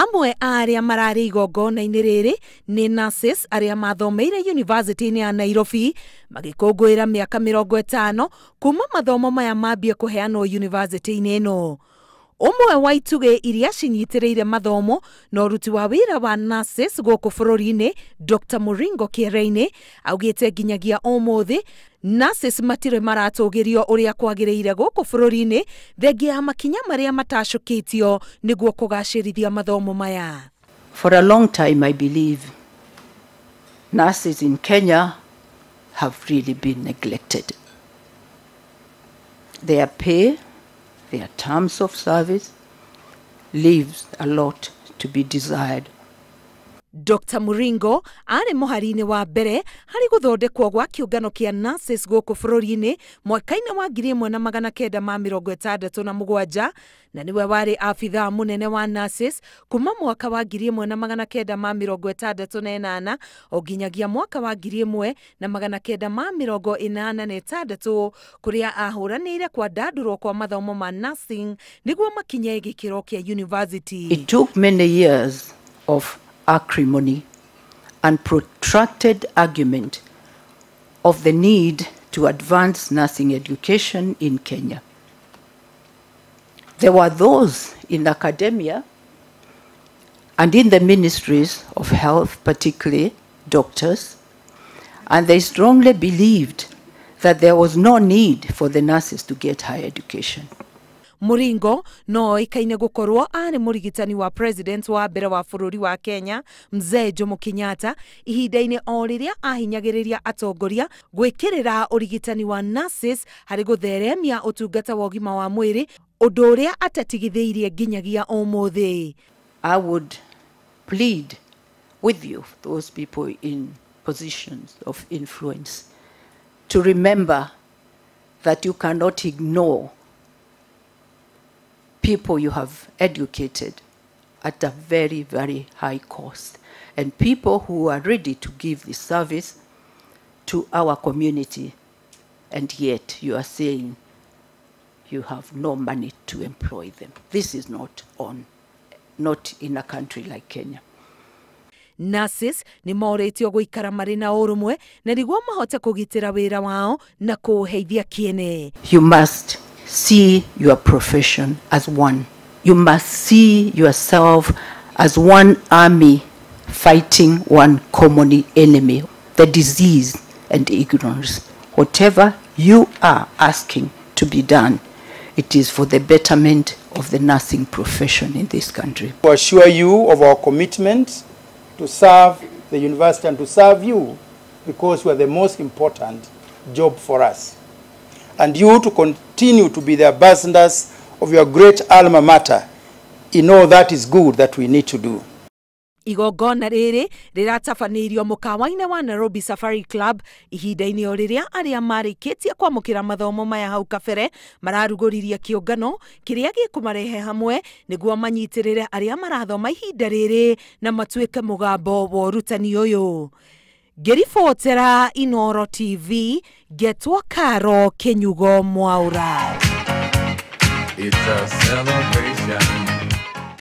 Amwe a arĩa mararĩ igongona-inĩ rĩrĩ nĩ nurses arĩa mathomeire University-inĩ ya Nairobi magĩkũngũĩra mĩaka 50 kuma mathomo maya mambie kũheanwo university-inĩ ĩno. Ũmwe wa itugĩ iria cinyitĩrĩire mathomo na ũruti wa wĩra wa nurses gũkũ bũrũri-inĩ, Dr. Muringo Kiereini, augĩte nginyagia ũmũthĩ nurses matirĩ maratũgĩrio ũrĩa kwagĩrĩire gũkũ bũrũri-inĩ thengia ya makinya marĩa matacũkĩtio nĩguo kũgacĩrithia mathomo maya. For a long time, I believe nurses in Kenya have really been neglected. Their pay, their terms of service leaves a lot to be desired. Dr. Muringo arĩ mũhari-inĩ wa mbere harĩ gũthondekwo gwa kĩũngano kĩa nurses gũkũ bũrũri-inĩ mwaka-inĩ wa 1967 na nĩwe warĩ abithaa mũnene wa nurses kuma mwaka wa 1968 o nginyagia mwaka wa 1986 kũrĩa ahũranĩire kwandandũrwo kwa mathomo ma nursing nĩguo makinye gĩkĩro kĩa university. It took many years of acrimony and protracted argument of the need to advance nursing education in Kenya. There were those in academia and in the ministries of health, particularly doctors, and they strongly believed that there was no need for the nurses to get higher education. Muringo no oĩkaine gũkorwo arĩ mũrigitani wa president wa mbere wa bũrũri wa Kenya Mzee Jomo Kenyatta ihinda-inĩ o rĩrĩa ahinyagĩrĩria atongoria gwĩkĩrĩra ũrigitani wa nurses harĩ gũtheremia ũtungata wa ũgima wa mwĩrĩ, ũndũ ũrĩa atatigithĩirie nginyagia ũmũthĩ. I would plead with you, those people in positions of influence, to remember that you cannot ignore people you have educated at a very, very high cost, and people who are ready to give the service to our community, and yet you are saying you have no money to employ them. This is not on, not in a country like Kenya. Nurses nĩ morĩtio gũikara marĩ na ũrũmwe na nĩguo mahote kũgitĩra wĩra wao na kũũheithia kĩene. You must see your profession as one. You must see yourself as one army fighting one common enemy, the disease and ignorance. Whatever you are asking to be done, it is for the betterment of the nursing profession in this country. To assure you of our commitment to serve the university and to serve you, because we are the most important job for us. And you to continue to be the ambassadors of your great alma mater in all that is good that we need to do. Igongona rĩrĩ rĩratabanĩirio mũkawa-inĩ wa Nairobi Safari Club ihinda-inĩ o rĩrĩa arĩa marĩkĩtie kwamũkĩra mathomo maya hau kabere mararugũririe kĩũngano kĩrĩa gĩkũmarehe hamwe nĩguo manyitĩrĩre arĩa marathoma ihinda rĩrĩ na matuĩke mũgambo wa ũrutani ũyũ. Ngĩribotera Inooro TV, ngetwo Karo Kinyugo Mwaura. It's a celebration.